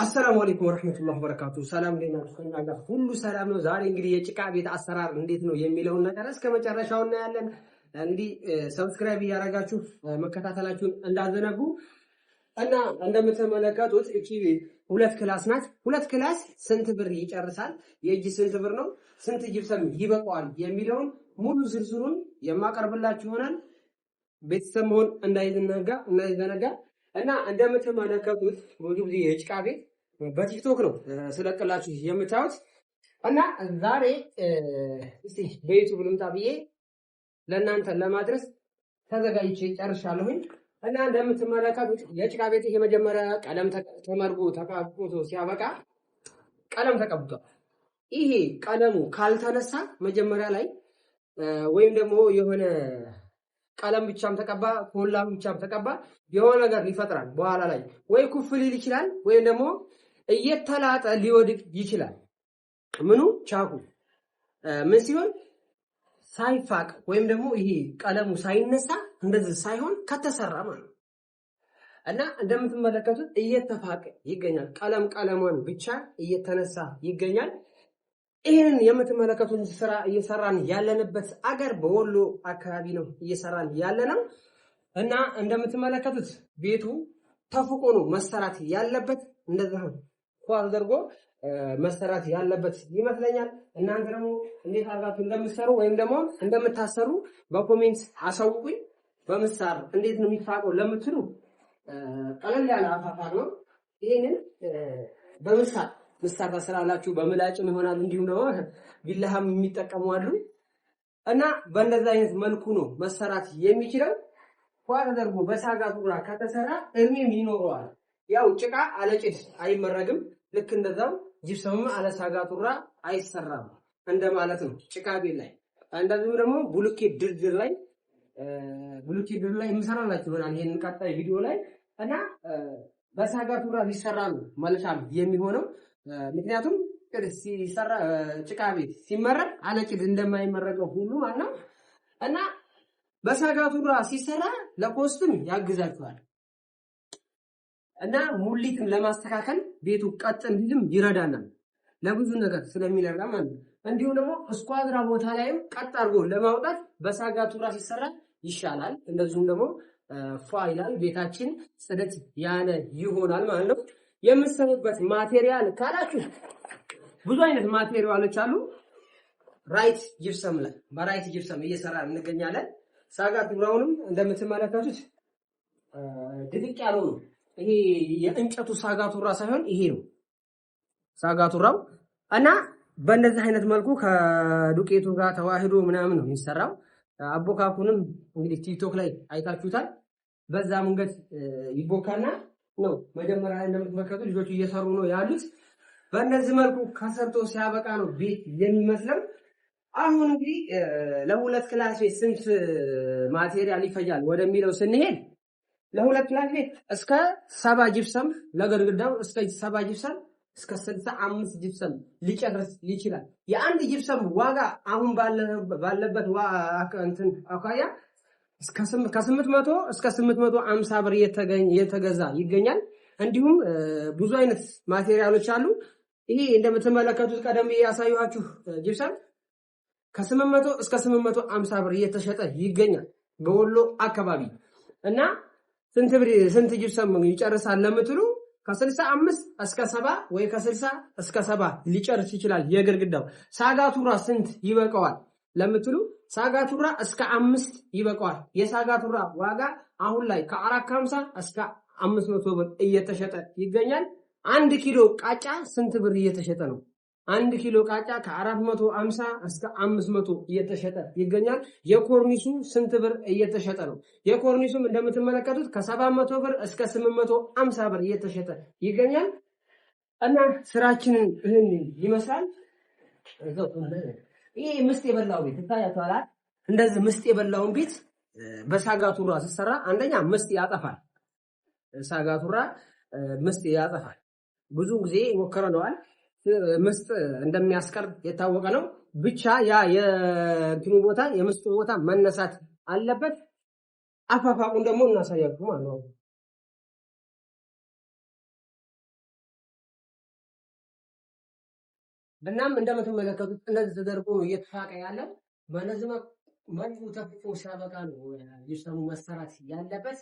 አሰላሙ አለይኩም ወረህመቱላሂ ወበረካቱ። ሰላም እንዴት ናችሁ? ከእኛ ጋር ሁሉ ሰላም ነው። ዛሬ እንግዲህ የጭቃ ቤት አሰራር እንዴት ነው የሚለውን ነገር እስከ መጨረሻው እናያለን። እንግዲህ subscribe እያደረጋችሁ መከታተላችሁን እንዳትዘነጉ እና እንደምትመለከቱት እቺ ሁለት class ናት። ሁለት class ስንት ብር ይጨርሳል? የእጅ ስንት ብር ነው? ስንት ጅብሰም ይበቃዋል? የሚለውን ሙሉ ዝርዝሩን የማቀርብላችሁ ይሆናል። ቤተሰብ መሆን እንዳይዘነጋ እና እንደምትመለከቱት ብዙ ጊዜ የጭቃ ቤት በቲክቶክ ነው ስለቅላችሁ የምታዩት እና ዛሬ እስቲ በዩቱብ ልምጣ ብዬ ለእናንተ ለማድረስ ተዘጋጅቼ ጨርሻለሁኝ። እና እንደምትመለከቱት የጭቃ ቤት የመጀመሪያ ቀለም ተመርጎ ተቀብቶ ሲያበቃ ቀለም ተቀብቷል። ይሄ ቀለሙ ካልተነሳ መጀመሪያ ላይ ወይም ደግሞ የሆነ ቀለም ብቻም ተቀባ ኮላም ብቻም ተቀባ የሆነ ነገር ይፈጥራል። በኋላ ላይ ወይ ኩፍ ሊል ይችላል ወይም ደግሞ እየተላጠ ሊወድቅ ይችላል። ምኑ ቻኩ ምን ሲሆን ሳይፋቅ ወይም ደግሞ ይሄ ቀለሙ ሳይነሳ እንደዚህ ሳይሆን ከተሰራ ማለት ነው። እና እንደምትመለከቱት እየተፋቀ ይገኛል። ቀለም ቀለሟን ብቻ እየተነሳ ይገኛል። ይህንን የምትመለከቱን ስራ እየሰራን ያለንበት አገር በወሎ አካባቢ ነው እየሰራን ያለ ነው። እና እንደምትመለከቱት ቤቱ ተፍቆ ነው መሰራት ያለበት። እንደዛ ኳ ተደርጎ መሰራት ያለበት ይመስለኛል። እናንተ ደግሞ እንዴት አድርጋችሁ እንደምትሰሩ ወይም ደግሞ እንደምታሰሩ በ comment አሳውቁኝ። በምሳር እንዴት ነው የሚፋቀው ለምትሉ ቀለል ያለ አፋፋቅ ነው። ይህንን በምሳር ምሳር ታሰራላችሁ፣ በምላጭም ይሆናል፣ እንዲሁም ደግሞ ቢላሃም የሚጠቀሙ አሉ። እና በእንደዛ አይነት መልኩ ነው መሰራት የሚችለው። ኳ ተደርጎ በሳጋቱራ ከተሰራ እድሜም ይኖረዋል። ያው ጭቃ አለጭድ አይመረግም። ልክ እንደዛው ጅብሰምም አለሳጋቱራ አይሰራም እንደማለት ነው ጭቃ ቤት ላይ። እንደዚሁም ደግሞ ቡሉኬት ድርድር ላይ ቡሉኬት ድርድር ላይ የምሰራላችሁ ይሆናል ይሄንን ቀጣይ ቪዲዮ ላይ እና በሳጋቱራ ሊሰራ ነው መልካም የሚሆነው። ምክንያቱም ጭድ ሲሰራ ጭቃ ቤት ሲመረግ አለጭድ እንደማይመረገው ሁሉ ማለት ነው እና በሳጋቱራ ሲሰራ ለ cost ም ያግዛችኋል እና ሙሊትም ለማስተካከል ቤቱ ቀጥ እንዲልም ይረዳናል። ለብዙ ነገር ስለሚረዳ ማለት ነው። እንዲሁም ደግሞ እስኳድራ ቦታ ላይም ቀጥ አድርጎ ለማውጣት በሳጋቱራ ሲሰራ ይሻላል። እንደዚሁም ደግሞ ፏ ይላል፣ ቤታችን ጽድት ያለ ይሆናል ማለት ነው። የምትሰሩበት material ካላችሁ ብዙ አይነት material ኦች አሉ። ራይት ጅብሰም ላይ በራይት ጅብሰም እየሰራ እንገኛለን። ሳጋቱራውንም እንደምትመለከቱት ድቅቅ ያለው ነው። ይሄ የእንጨቱ ሳጋቱራ ሳይሆን ይሄ ነው ሳጋቱራው እና በእንደዚህ አይነት መልኩ ከዱቄቱ ጋር ተዋህዶ ምናምን ነው የሚሰራው። አቦካኩንም እንግዲህ ቲክቶክ ላይ አይታችሁታል። በዛ መንገድ ይቦካና ነው መጀመሪያ ላይ እንደምትመለከቱት ልጆቹ እየሰሩ ነው ያሉት። በእነዚህ መልኩ ከሰርቶ ሲያበቃ ነው ቤት የሚመስለው። አሁን እንግዲህ ለሁለት class ቤት ስንት material ይፈጃል ወደሚለው ስንሄድ ለሁለት class ቤት እስከ 70 ጅብሰም ለግድግዳው እስከ 70 ጅብሰም እስከ 65 ጅብሰም ሊጨርስ ይችላል። የአንድ ጅብሰም ዋጋ አሁን ባለበት እንትን አኳያ ከ800 እስከ 850 ብር እየተገዛ ይገኛል። እንዲሁም ብዙ አይነት material ኦች አሉ። ይሄ እንደምትመለከቱት ቀደም ብዬ ያሳየኋችሁ ጅብሰም ከ800 እስከ 850 ብር እየተሸጠ ይገኛል በወሎ አካባቢ። እና ስንት ብር ስንት ጅብሰም ይጨርሳል ለምትሉ ከ65 እስከ 70 ወይ ከ60 እስከ 70 ሊጨርስ ይችላል። የግድግዳው ሳጋቱራ ስንት ይበቃዋል ለምትሉ ሳጋቱራ እስከ 5 ይበቃዋል። የሳጋቱራ ዋጋ አሁን ላይ ከ450 እስከ 500 ብር እየተሸጠ ይገኛል። አንድ ኪሎ ቃጫ ስንት ብር እየተሸጠ ነው? አንድ ኪሎ ቃጫ ከ450 እስከ 500 እየተሸጠ ይገኛል። የኮርኒሱ ስንት ብር እየተሸጠ ነው? የኮርኒሱም እንደምትመለከቱት ከ700 ብር እስከ 850 ብር እየተሸጠ ይገኛል። እና ስራችንን ይህን ይመስላል። ይሄ ምስጥ የበላው ቤት ይታያችኋል። እንደዚህ ምስጥ የበላውን ቤት በሳጋቱራ ሲሰራ አንደኛ ምስጥ ያጠፋል። ሳጋቱራ ምስጥ ያጠፋል። ብዙ ጊዜ ሞክረነዋል። ምስጥ እንደሚያስቀር የታወቀ ነው። ብቻ ያ የእንትኑ ቦታ የምስጡ ቦታ መነሳት አለበት። አፋፋቁን ደግሞ እናሳያችሁ ማለት ነው። እናም እንደምትመለከቱት እንደዚህ ተደርጎ እየተፋቀ ያለው። በነዚህ መልኩ ተፍቆ ሲያበቃ ነው ጅብሰሙ መሰራት ያለበት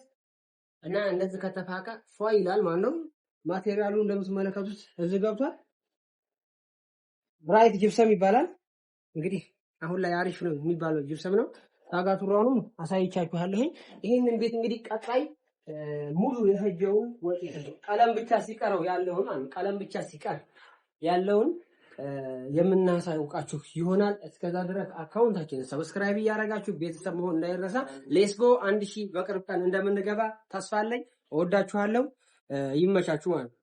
እና እንደዚህ ከተፋቀ ፏ ይላል ማለት ነው። Material ኡ እንደምትመለከቱት እዚህ ገብቷል። Bright gypsum ይባላል። እንግዲህ አሁን ላይ አሪፍ ነው የሚባለው ጅብሰም ነው። ታጋቱራውንም አሳይቻችኋለሁኝ። ይህንን ቤት እንግዲህ ቀጣይ ሙሉ የፈጀውን ወጪ ቀለም ብቻ ሲቀረው ያለውን፣ ቀለም ብቻ ሲቀር ያለውን የምናሳውቃችሁ ይሆናል። እስከዛ ድረስ account ኣችንን subscribe እያደረጋችሁ ቤተሰብ መሆን እንዳይረሳ። Let's go፣ 1000 በቅርብ ቀን እንደምንገባ ተስፋ አለኝ። እወዳችኋለሁ። ይመቻችሁ ማለት ነው።